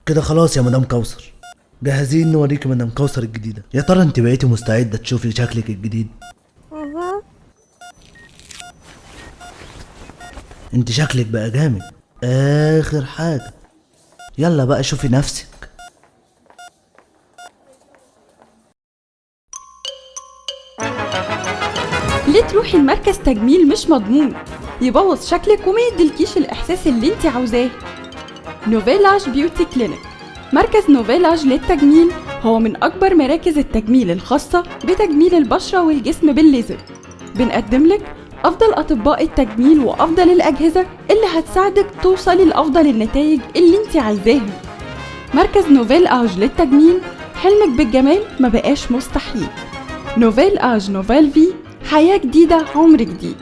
كده خلاص يا مدام كوثر، جاهزين نوريكي مدام كوثر الجديدة. يا ترى انت بقيتي مستعدة تشوفي شكلك الجديد؟ انت شكلك بقى جامد اخر حاجة. يلا بقى شوفي نفسك. ليه تروحي لمركز تجميل مش مضمون يبوظ شكلك وما يديلكيش الإحساس اللي انت عاوزاه؟ نوفيلاج beauty clinic. مركز نوفيلاج للتجميل هو من أكبر مراكز التجميل الخاصة بتجميل البشرة والجسم بالليزر. بنقدم لك أفضل أطباء التجميل وأفضل الأجهزة اللي هتساعدك توصلي لأفضل النتائج اللي انت عايزاها. مركز نوفيل آج للتجميل، حلمك بالجمال ما بقاش مستحيل. نوفيل آج، nouvelle vie، حياة جديدة، عمر جديد.